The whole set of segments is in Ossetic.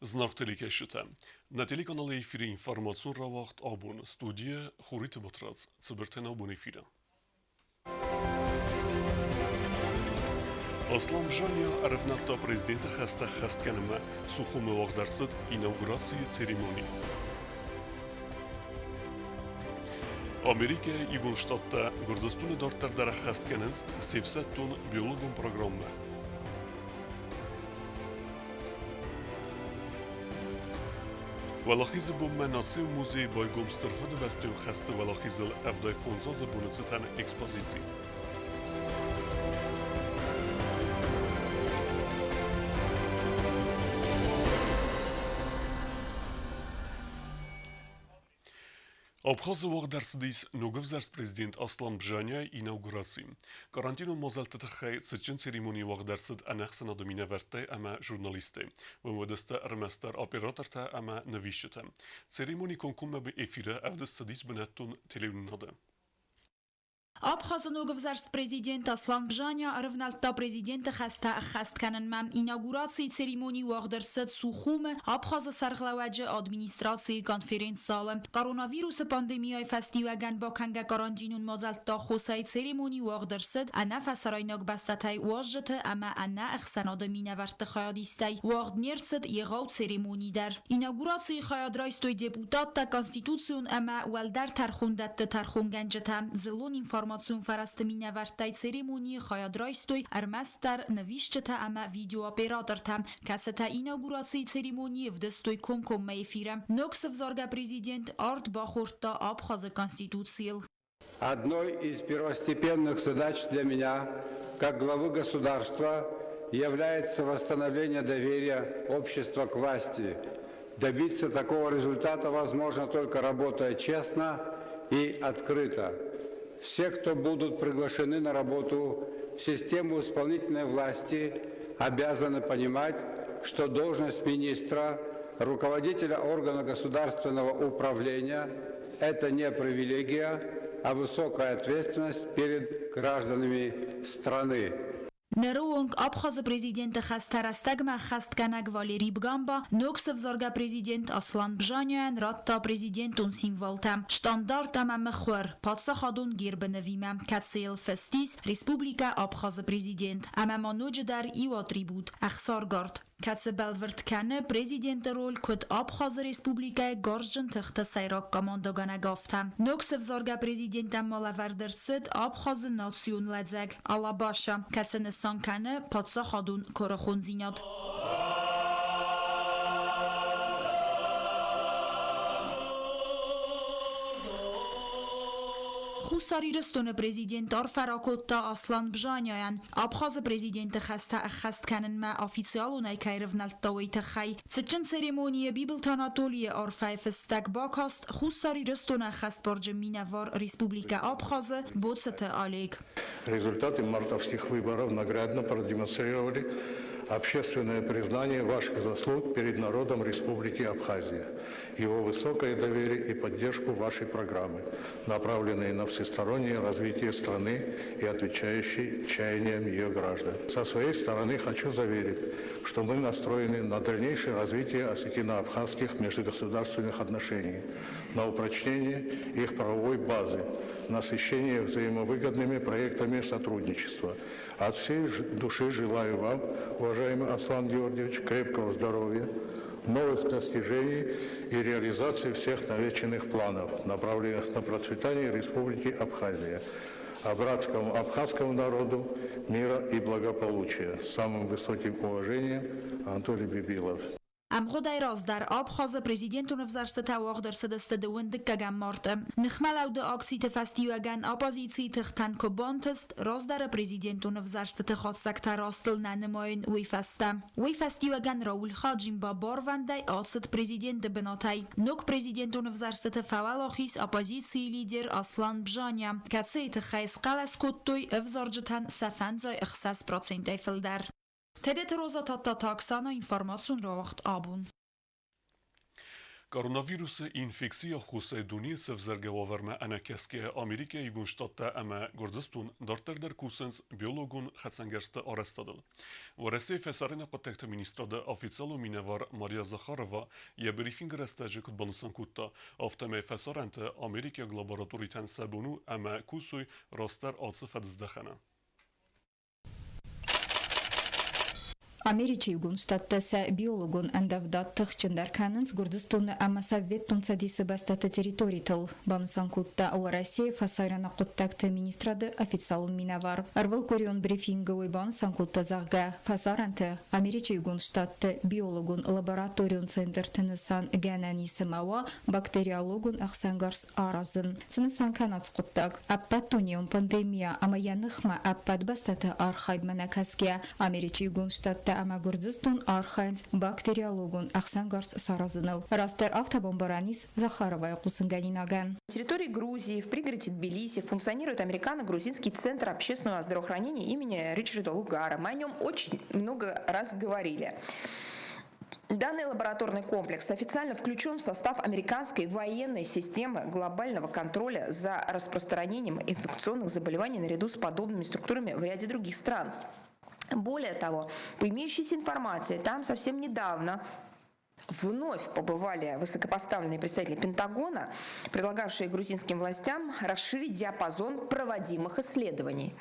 Зынаргъ телекӕсджытӕ, нӕ телеканалы эфиры информацион рауагъд абон студийӕ Хуриты Батрадз цыбыртӕн абон эфиры. Аслан Бжания ӕрӕвнӕлдта президенты хӕстӕ ӕххӕст кӕнынмӕ. Сухумы уагъд ӕрцыд инаугурацийы церемони. Америкӕйы Иугонд Штаттӕ Гуырдзыстоны дарддӕр дӕр ӕххӕст кӕнынц се фсӕддон биологон программӕ. Уӕлахизы бонмӕ Национ музейы байгом Стыр Фыдыбӕстӕйон хӕсты уӕлахизыл 75 азы боны цытӕн экспозици. Абхазы уагъд ӕрцыдис ногӕвзӕрст президент Аслан Бжаниайы инаугураци. Карантинон мадзӕлтты тыххӕй цытджын церемонийы уагъд ӕрцыд ӕнӕхсӕнады минӕвӕрттӕй ӕмӕ журналисттӕй. Уым уыдысты ӕрмӕстдӕр оператортӕ ӕмӕ нывисджытӕ. Церемони комкоммӕ эфиры ӕвдыст цыдис бынӕттон телеуынынады. Абхазы ногӕвзӕрст президент Аслан Бжания ӕрывнӕлдта президенты хӕстӕ ӕххӕст кӕнынмӕ. Инаугурацийы церемони уагъд ӕрцыд Сухумы, Абхазы сӕргълӕууӕджы администрацийы конференц-залы. Коронавирусы пандемияйы фӕстиуӕгӕн бакӕнгӕ карантинон мадзӕлтты аххосӕй церемони уагъд ӕрцыд ӕнӕ фӕсарӕйнаг бӕстӕтӕй уазджыты ӕмӕ ӕнӕ ӕхсӕнады минӕвӕртты хайадистӕй. Уагъд не рцыд егъау церемони дӕр. Инаугурацийы хайад райстой депутаттӕ, конституцион ӕмӕ уӕлдӕр тӕрхондӕтты тӕрхонгӕнджытӕ, дзыллон информацион фӕрӕзты минӕвӕрттӕй церемонийы хайад райстой ӕрмӕстдӕр нывисджытӕ ӕмӕ видеооператортӕ, кӕцытӕ инаугурацийы церемонийы ӕвдыстой комкоммӕ эфиры. Ног сывзаргӕ президент ард бахордта Абхазы Конституцийыл. Одной из первостепенных задач для меня, как главы государства, является восстановление доверия общества к власти. Добиться такого результата возможно только работая честно и открыто. Все, кто будут приглашены на работу в систему исполнительной власти, обязаны понимать, что должность министра, руководителя органа государственного управления – это не привилегия, а высокая ответственность перед гражданами страны. Ныры онг Абхазы президенты хӕстӕ рӕстӕгмӕ ӕххӕстгӕнӕг Валерий Бгамба ног сывзаргӕ президент Аслан Бжаниайӕн радта президентон символтӕ, штандарт ӕмӕ мыхуыр, паддзахадон гербы нывимӕ, кӕцыйыл фыст ис Республикӕ Абхазы президент ӕмӕ ма ноджыдӕр иу атрибут – ӕхсаргард. Кӕцы бӕлвырд кӕны президенты роль куыд Абхазы Республикӕйы гарзджын тыхты сӕйраг командӕгӕнӕг, афтӕ. Ног сывзаргӕ президентӕн ма лӕвӕрд ӕрцыд Абхазы национ лӕдзӕг Алабаша, кӕцы нысан кӕны паддзахадон куырыхондзинад. Хуссар Ирыстоны президент арфӕ ракодта Аслан Бжаниайӕн, Абхазы президенты хӕстӕ ӕххӕст кӕнынмӕ официалонӕй кӕй рывнӕлдта, уый тыххӕй. Цытджын церемонийы Бибылты Анатолийы арфӕйы фыстӕг бакаст Хуссар Ирыстоны ӕххӕстбарджын минӕвар Республикӕ Абхазы Боцаты Олег. Результаты мартовских выборов наглядно продемонстрировали общественное признание ваших заслуг перед народом Республики Абхазия, его высокое доверие и поддержку вашей программы, направленные на всестороннее развитие страны и отвечающей чаяниям ее граждан. Со своей стороны хочу заверить, что мы настроены на дальнейшее развитие осетино-абхазских межгосударственных отношений, на упрочнение их правовой базы, насыщение взаимовыгодными проектами сотрудничества. От всей души желаю вам, уважаемый Аслан Георгиевич, крепкого здоровья, новых достижений и реализации всех намеченных планов, направленных на процветание Республики Абхазия, а братскому абхазскому народу мира и благополучия. С самым высоким уважением, Анатолий Бибилов. Ӕмгъуыдӕй раздӕр Абхазы президентон ӕвзӕрстытӕ уагъд ӕрцыдысты дыууын дыккӕгӕм марты. Ныхмӕлӕуды акциты фӕстиуӕгӕн оппозицийы тыхтӕн куы бантыст, раздӕры президентон ӕвзӕрстыты хатдзӕгтӕ растыл нӕ нымайын, уый фӕстӕ. Уый фӕстиуӕгӕн Рауль Хаджимба барвӕндӕй ацыд президенты бынатӕй. Ног президентон ӕвзӕрстыты фӕуӕлахиз оппозицийы лидер Аслан Бжания, кӕцыйы тыххӕй схъӕлӕс кодтой ӕвзарджытӕн сӕ 56 процентӕй фылдӕр. Тедеты Роза Тадтаты Оксана информацион рауагъд абон. Коронавирусы инфекцийы аххосӕй дунейы сӕвзӕргӕ уавӕрмӕ ӕнӕкӕсгӕйӕ Америкӕйы Иугонд Штаттӕ ӕмӕ Гуырдзыстон дарддӕр дӕр кусынц биологон хӕцӕнгӕрзты арӕзтадыл. Уӕрӕсейы фӕсарӕйнаг хъуыддӕгты министрады официалон минӕвар Мария Захарова йӕ брифингы рӕстӕджы куыд банысан кодта, афтӕмӕй фӕсарӕнты америкаг лабораторитӕн сӕ бон у ӕмӕ кусой растдӕр ацы фӕдыздӕхӕны. Америчы Иугонд Штаттӕ сӕ биологон ӕндӕвдад тыхджындӕр кӕнынц Гуырдзыстоны ӕмӕ Советон Цӕдисы бӕстӕты территоритыл, банысан кодта Уӕрӕсейы фӕсарӕны хъуыддӕгты министрады официалон минӕвар. Ӕрвылкъуырион брифингы уый банысан кодта, зӕгъгӕ, фӕсарӕнты Америчы Иугонд Штатты биологон лабораторион центрты нысан гӕнӕн ис ӕмӕ уа бактериологон ӕхсӕнгарз аразын. Цы нысан кӕнынц хъуыддаг? Ӕппӕтдунеон пандемия ӕмӕ йӕ ныхмӕ ӕппӕт бӕстӕты архайдмӕ нӕ кӕсгӕ, Америчы Иугонд Штаттӕ ӕмӕ Гуырдзыстон архайынц бактериологон ӕхсӕнгарз саразыныл. Растдӕр афтӕ бамбарӕн ис Захаровайы хъусынгӕнинагӕн. На территории Грузии, в пригороде Тбилиси, функционирует Американо-грузинский центр общественного здравоохранения имени Ричарда Лугара. Мы о нем очень много раз говорили. Данный лабораторный комплекс официально включен в состав американской военной системы глобального контроля за распространением инфекционных заболеваний наряду с подобными структурами в ряде других стран. Более того, по имеющейся информации, там совсем недавно вновь побывали высокопоставленные представители Пентагона, предлагавшие грузинским властям расширить диапазон проводимых исследований.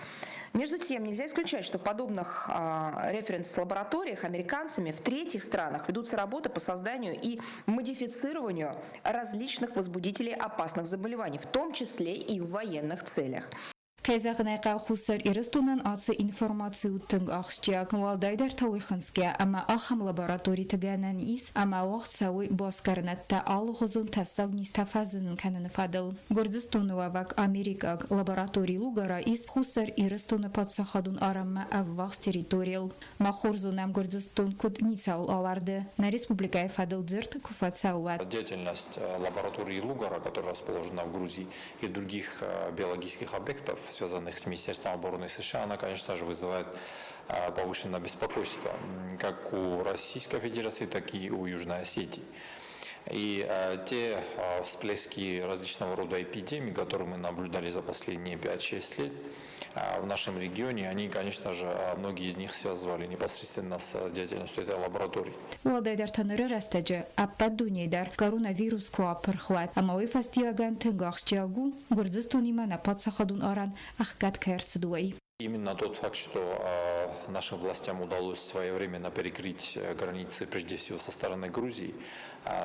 Между тем, нельзя исключать, что в подобных референс-лабораториях американцами в третьих странах ведутся работы по созданию и модифицированию различных возбудителей опасных заболеваний, в том числе и в военных целях. Кӕй зӕгъын ӕй хъӕуы, Хуссар Ирыстонӕн ацы информаци у тынг ахсджиаг, уӕлдайдӕр та уый хынцгӕ, ӕмӕ ахӕм лабораториты гӕнӕн ис, ӕмӕ уагъд цӕуой басгарынӕдтӕ алыгъуызон тӕссаг низтӕ фӕзынын кӕныны фӕдыл. Гуырдзыстоны уӕвӕг америкаг лаборатори Лугара ис Хуссар Ирыстоны паддзахадон арӕнмӕ ӕввахс территорийыл. Мах хорз зонӕм Гуырдзыстон куыд ницӕуыл ауӕрды, нӕ республикӕйы фӕдыл дзырд куы фӕцӕуы, уӕд. Деятельность лаборатории Лугара, которая расположена в Грузии, и других биологических объектов, связанных с Министерством обороны США, она, конечно же, вызывает повышенное беспокойство как у Российской Федерации, так и у Южной Осетии. И те всплески различного рода эпидемий, которые мы наблюдали за последние 5-6 лет в нашем регионе, они, конечно же, многие из них связывали непосредственно с деятельностью этой лаборатории. Уӕлдайдӕр та ныры рӕстӕджы ӕппӕт дунейы дӕр коронавирус куы апырх, уӕд ӕмӕ уый фӕстиуӕгӕн тынг ахсджиаг у, Гуырдзыстонимӕ нӕ паддзахадон арӕн ӕхгӕд кӕй ӕрцыд, уый. Именно тот факт, что нашим властям удалось своевременно перекрыть границы, прежде всего со стороны Грузии,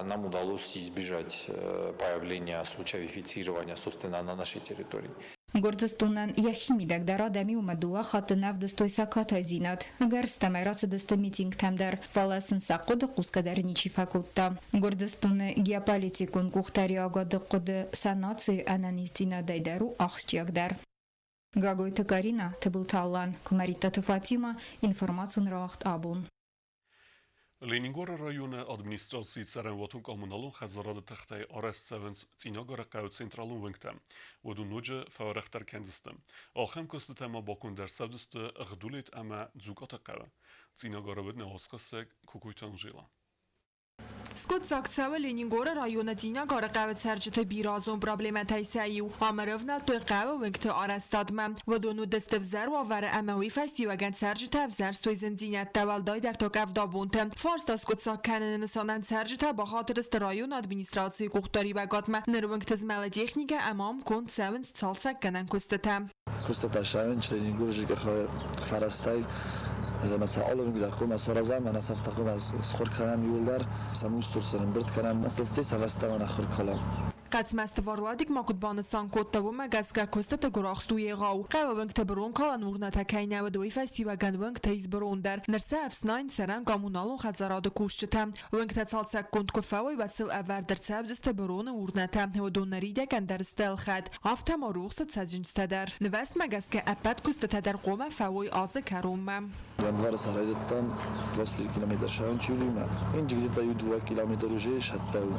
нам удалось избежать появления случаев инфицирования, собственно, на нашей территории. Гуырдзыстонӕн йӕхимидӕг дӕр адӕм иумӕ дыууӕ хатты нӕ ӕвдыстой сӕ катайдзинад. Ӕгӕрыстӕмӕй рацыдысты митингтӕм дӕр, фӕлӕ сын сӕ хъуыды хъусгӕ дӕр ничи фӕкодта. Гуырдзыстоны геополитикон къухдариуӕгады хъуыды сӕ нацийы ӕнӕниздзинадӕй дӕр у ахсджиагдӕр. Гаглойты Карина, Тыбылты Алан, Куымӕридтаты Фатимӕ, информацион рауагъд абон. Ленингоры районы администрацийы цӕрӕнуатон-коммуналон хӕдзарады тыхтӕй арӕзт цӕуынц Цъинагары хъӕуы централон уынгтӕ. Уыдон ноджы фӕуӕрӕхдӕр кӕндзысты. Ахӕм куыстытӕ ма баконд ӕрцӕудзысты Гъдулет ӕмӕ Дзукъаты хъӕуы. Цъинагары уыд нӕ уацхӕссӕг Кокойты Анжела. Скъуыддзаг цӕуы Ленингоры районы Цъинагары хъӕуы цӕрджыты бирӕазон проблемӕтӕй сӕ иу. Ам ӕрӕвнӕлдтой хъӕуы уынгты арӕзтадмӕ. Уыдон уыдысты ӕвзӕр уавӕры ӕмӕ уый фӕстиуӕгӕн цӕрджытӕ ӕвзӕрстой зындзинӕдтӕ, уӕлдайдӕр та къӕвдабонты. Фарста скъуыддзаг кӕныны нысанӕн цӕрджытӕ бахатыдысты районы администрацийы къухдариуӕгадмӕ. Ныр уынгты змӕлы техникӕ ӕмӕ ам конд цӕуынц цалцӕггӕнӕн куыстытӕ. Куыстытӕ сӕвӕнч Ленингоры фӕрӕзтӕй ӕмӕ сӕ алывынг дӕр хъуамӕ саразӕм, ӕнӕ сӕфтӕ хъуамӕ схуыр кӕнӕм иууылдӕр, сӕ мусор сын ӕмбырд кӕнӕм, ӕмӕ сӕ фӕстӕмӕ нӕ хуыр калӕм. Хъӕцмӕзты Варладик ма куыд банысан кодта, уымӕ гӕсгӕ куыстыты гуырахст у егъау. Хъӕуы уынгты быронкалӕн урнӕтӕ кӕй нӕ уыд, уый фӕстиуӕгӕн уынгтӕ ис бырон дӕр. Ныр сӕ ӕфснайынц цӕрӕн коммуналон хӕдзарады кусджытӕ. Уынгтӕ цалцӕггонд куы фӕуой, уӕд сыл ӕвӕрд ӕрцӕудзысты быроны урнӕтӕ. Уыдон ныридӕгӕн дӕр сты ӕлхӕд. Афтӕ ма рухсы цӕджындзтӕ дӕр. Нывӕзтмӕ гӕсгӕ ӕппӕт куыстытӕ дӕр хъуамӕ фӕуой азы кӕронмӕ. Январы сӕ райдыдтам 23 километр сӕвӕн чилимӕ. Инджы где-то иу дыууӕ километр уже сӕттӕ у.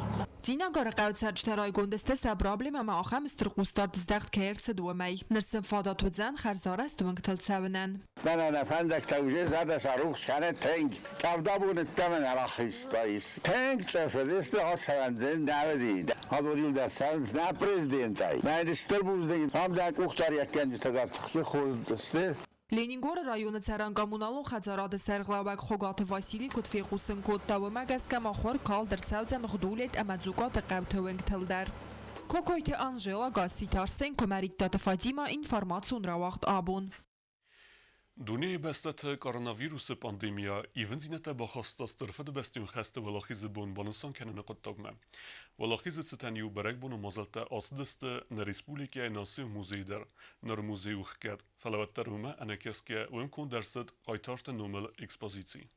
Цъинагары хъӕуы цӕрджытӕ райгонд сты сӕ проблемӕмӕ ахӕм стыр хъусдард здӕхт кӕй ӕрцыд, уымӕй. Ныр сын фадат уыдзӕн хӕрзарӕзт уынгтыл цӕуынӕн. Мӕнӕ нӕ фӕндӕгтӕ уже зӕрдӕ сӕ рухс кӕны тынг. Къӕвда бон ӕддӕмӕ нӕ рахызтаис. Тынг цъыфыдысты ацӕуӕн дзы нӕ уыди. Адон иуылдӕр цӕуынц нӕ президентӕй. Мӕ йын стыр бузныг. Ам дӕ къухдариуӕггӕнджытӕ дӕр тыхджын хорз сты. Ленингоры районы цӕрӕн-коммуналон хӕдзарады сӕргълӕууӕг Хуыгаты Васили куыд фехъусын кодта, уымӕ гӕсгӕ ма хур калд ӕрцӕудзӕн Гъдулет ӕмӕ Дзукъаты хъӕуты уынгтыл дӕр. Кокойты Анжела, Гасситы Арсен, Куымӕридтаты Фатимӕ, информацион рауагъд абон. Дунейы бӕстӕты коронавирусы пандемийӕ ивындзинӕдтӕ бахаста Стыр Фыдыбӕстӕйон хӕсты Уӕлахизы бон банысан кӕныны хъуыддагмӕ. Уӕлахизы цытӕн иу бӕрӕгбоны мадзӕлттӕ ацыдысты нӕ республикӕйы Национ музейы дӕр. Ныр музей у хгӕд, фӕлӕ уӕддӕр уымӕ ӕнӕкӕсгӕ уым конд ӕрцыд хъайтарты номыл экспозици.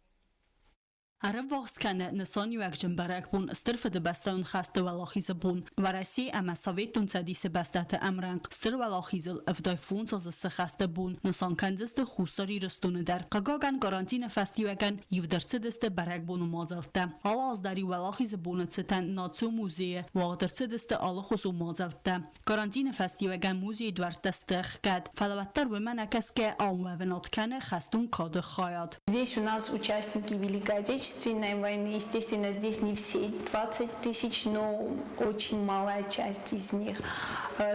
Ӕрӕввахс кӕны нысаниуӕгджын бӕрӕгбон Стыр Фыдыбӕстӕйон хӕсты Уӕлахизы бон. Уӕрӕсе ӕмӕ Советон Цӕдисы бӕстӕты ӕмрӕнхъ Стыр Уӕлахизыл 75 азы цы хӕсты бон нысан кӕндзысты Хуссар Ирыстоны дӕр. Хъыгагӕн, карантины фӕстиуӕгӕн ивд ӕрцыдысты бӕрӕгбоны мадзӕлттӕ. Алы аз дӕр-иу Уӕлахизы боны цытӕн Национ музейы уагъд ӕрцыдысты алыхуызон мадзӕлттӕ. Карантины фӕстиуӕгӕн музейы дуӕрттӕ сты ӕхгӕд, фӕлӕ уӕддӕр уымӕ нӕкӕсгӕ ам уӕвынад кӕны хӕстон кады хайад. Здесь у нас участники Великой Отечественной войны. Естественно, здесь не все 20 тысяч, но очень малая часть из них.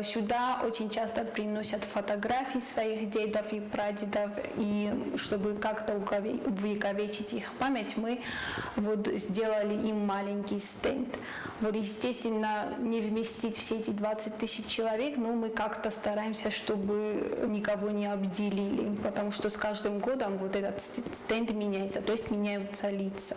Сюда очень часто приносят фотографии своих дедов и прадедов, и чтобы как-то увековечить их память, мы вот сделали им маленький стенд. Вот, естественно, не вместить все эти 20 тысяч человек, но мы как-то стараемся, чтобы никого не обделили, потому что с каждым годом вот этот стенд меняется, то есть меняются лица.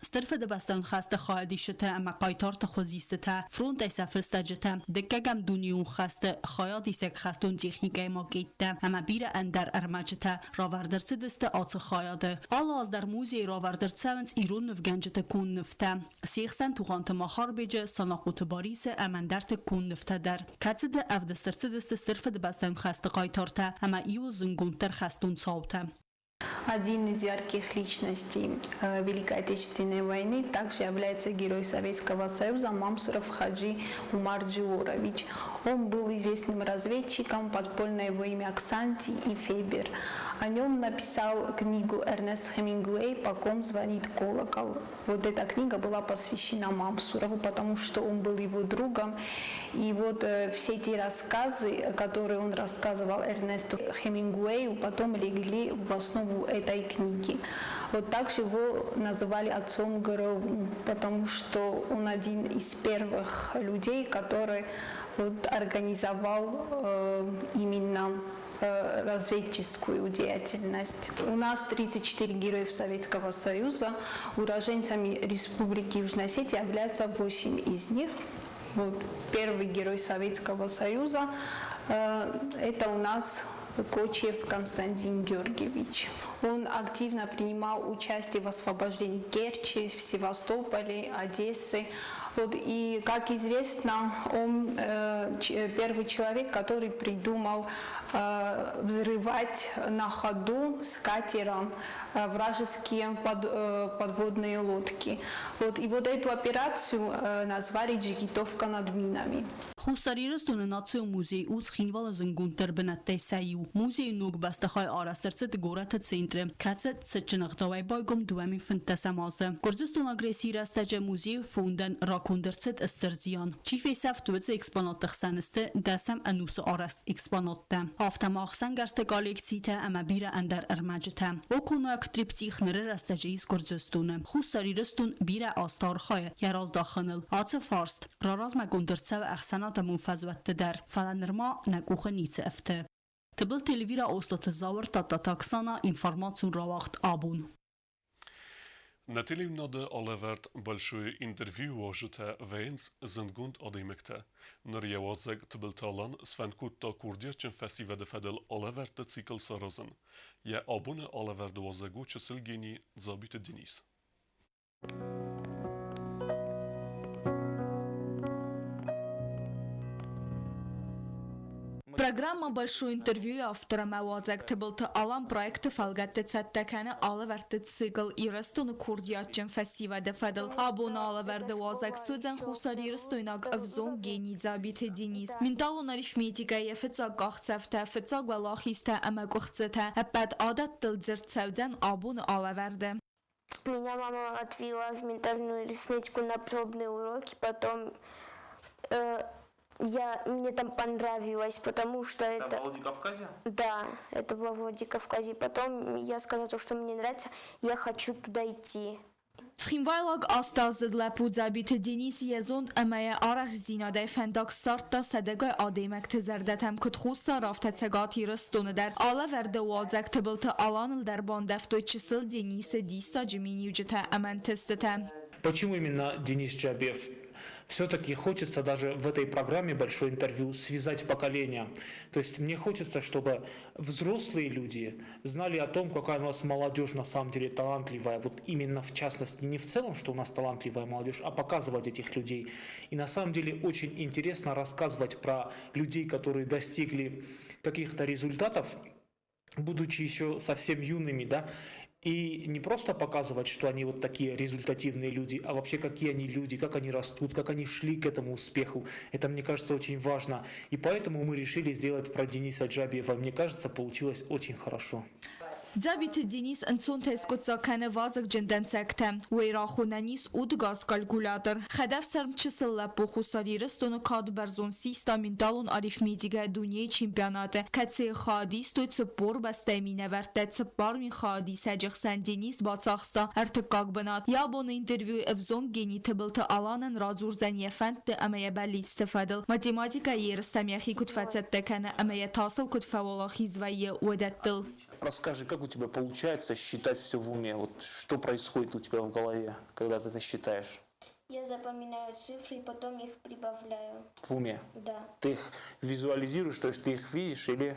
Стыр Фыдыбӕстӕйон хӕсты хайадисджытӕ ӕмӕ хъайтарты хуызистытӕ, фронтӕй сӕ фыстӕджытӕ, дыккӕгӕм дунеон хӕсты хайадисӕг хӕстон техникӕйы макеттӕ ӕмӕ бирӕ ӕндӕр ӕрмӕджытӕ равӕрд ӕрцыдысты ацы хайады. Алы аз дӕр музейы равӕрд ӕрцӕуынц ирон нывгӕнджыты конд нывтӕ. Се хсӕн Тугъанты Махарбеджы, Санахъоты Барисы ӕмӕ ӕндӕрты конд нывтӕ дӕр, кӕцыты ӕвдыст ӕрцыдысты Стыр Фыдыбӕстӕйон хӕсты хъайтартӕ ӕмӕ иуыл зындгонддӕр хӕстон цаутӕ. Один из ярких личностей Великой Отечественной войны также является герой Советского Союза Мамсуров Хаджи Умар Джиорович. Он был известным разведчиком, подпольное его имя Оксанти и Фебер. О нем написал книгу Эрнест Хемингуэй «По ком звонит колокол». Вот эта книга была посвящена Мамсурову, потому что он был его другом. И вот все эти рассказы, которые он рассказывал Эрнесту Хемингуэю, потом легли в основу этой книги. Вот также его называли отцом ГРУ, потому что он один из первых людей, который вот организовал именно разведческую деятельность. У нас 34 героев Советского Союза. Уроженцами Республики Южная Осетия являются 8 из них. Вот первый герой Советского Союза это у нас Кочиев Константин Георгиевич. Он активно принимал участие в освобождении Керчи, в Севастополе, Одессы. Вот, и, как известно, он первый человек, который придумал взрывать на ходу с катера вражеские подводные лодки. Вот, и вот эту операцию назвали «Джигитовка над минами». Хуссар Ирыстоны Национ музей у Цхинвалы зындгонддӕр бынӕттӕй сӕ иу. Музейы ног бӕстыхай арӕзт ӕрцыд горӕты центры, кӕцы цытджын ӕгъдауӕй байгом 2015 азы. Гуырдзыстоны агрессийы рӕстӕджы музейы фондӕн раконд ӕрцыд стыр зиан. Чи фесӕфт, уыцы экспонатты хсӕн сты дӕсӕм ӕнусы арӕзт экспонаттӕ. Афтӕ ма ӕхсӕнгӕрзты коллекцитӕ ӕмӕ бирӕ ӕндӕр ӕрмӕджытӕ. Оконойаг триптих ныры рӕстӕджы ис Гуырдзыстоны. Хуссар Ирыстон бирӕ азты архайы йӕ раздахыныл. Ацы фарст раразмӕгонд ӕрцӕуы ӕхсӕнадӕмон фӕзуӕтты дӕр, фӕлӕ нырма нӕ къухы ницы ӕфты. Тыбылты Эльвира Остаты Зауыр, Тадтаты Оксана, информацион рауагъд абон. На телеуынады алӕвӕрд Большое интервью уазджытӕ вӕййынц зындгонд адӕймӕгтӕ. Ныр йӕ уадзӕг Тыбылты Алан сфӕнд кодта курдиатджын фӕсивӕды фӕдыл алӕвӕрдты цикл саразын. Йӕ абоны алӕвӕрды уазӕг у чысыл гений Дзабиты Денис. Программӕ Большое интервью-йы автор ӕмӕ уадзӕг Тыбылты Алан проекты фӕлгӕтты цӕттӕ кӕны алӕвӕрдты цикл Ирыстоны курдиатджын фӕсивӕды фӕдыл. Абоны алӕвӕрды уазӕг суыдзӕн хуссарирыстойнаг ӕвзонг гений Дзабиты Денис. Менталон арифметикӕ йӕ фыццаг къахдзӕфтӕ, фыццаг уӕлахизтӕ ӕмӕ къуыхцытӕ ӕппӕт адӕттыл дзырд цӕудзӕн абоны алӕвӕрды. Меня мама отвела в ментальную арифметику на пробные уроки, потом мне там понравилось, потому что это... Это в Владикавказе? Да, это было в Владикавказе. Потом я сказала, что мне нравится, я хочу туда идти. Цхинвайлаг астаздзыд лӕппу Дзабиты Денис йӕ зонд ӕмӕ йӕ арӕхстдзинадӕй фӕндаг ссардта сӕдӕгай адӕймӕгты зӕрдӕтӕм куыд Хуссар, афтӕ Цӕгат Ирыстоны дӕр. Алӕвӕрды уалдзӕг Тыбылты Аланыл дӕр бандӕвтой чысыл Денисы диссаджы миниуджытӕ ӕмӕ ӕнтыстытӕ. Почему именно Денис Джабиев? Все-таки хочется даже в этой программе «Большое интервью» связать поколения. То есть мне хочется, чтобы взрослые люди знали о том, какая у нас молодежь на самом деле талантливая. Вот именно в частности, не в целом, что у нас талантливая молодежь, а показывать этих людей. И на самом деле очень интересно рассказывать про людей, которые достигли каких-то результатов, будучи еще совсем юными, да, и не просто показывать, что они вот такие результативные люди, а вообще какие они люди, как они растут, как они шли к этому успеху. Это, мне кажется, очень важно. И поэтому мы решили сделать про Дениса Джабиева. Мне кажется, получилось очень хорошо. Дзабиты Денис ӕнцонтӕй скъуыддзаг кӕны вазыгджын дӕнцӕгтӕ. Уый рахонӕн ис удгас калькулятор. Хӕдӕфсарм чысыл лӕппу Хуссар Ирыстоны кад бӕрзонд систа менталон арифметикӕйӕ дунейы чемпионаты, кӕцыйы хайад истой 40 бӕстӕйы минӕвӕрттӕ 4000 хайадисӕджы хсӕн Денис бацахста ӕртыккаг бынат. Йӕ абоны интервьюйы ӕвзонг гений Тыбылты Аланӕн радзурдзӕн йӕ фӕндты ӕмӕ йӕ бӕллицты фӕдыл, математикӕйы ерыстӕм йӕхи куыд фӕцӕттӕ кӕны ӕмӕ йӕ тасыл куыд фӕуӕлахиз вӕййы, уыдӕттыл. Расскажи, как у тебя получается считать все в уме? Вот что происходит у тебя в голове, когда ты это считаешь? Я запоминаю цифры и потом их прибавляю. В уме? Да. Ты их визуализируешь, то есть ты их видишь или?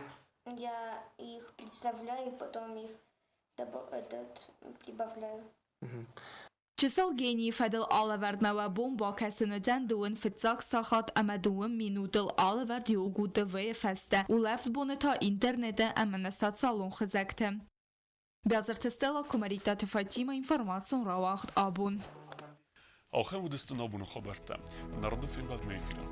Я их представляю, потом их прибавляю. Угу. Чысыл генийы фӕдыл алӕвӕрдмӕ уӕ бон бакӕсын уыдзӕн дыууын фыццаг сахат ӕмӕ дыууын минутыл алӕвӕрд Йогу ТВ-йы фӕстӕ, улӕфт боны та интернеты ӕмӕ нӕ социалон хызӕгты. Биазырты Стелла, Куымӕридтаты Фатимӕ, информацион рауагъд абон. Ахӕм уыдысты нӕ абоны хабӕрттӕ. Народы фембӕлдмӕ эфиры.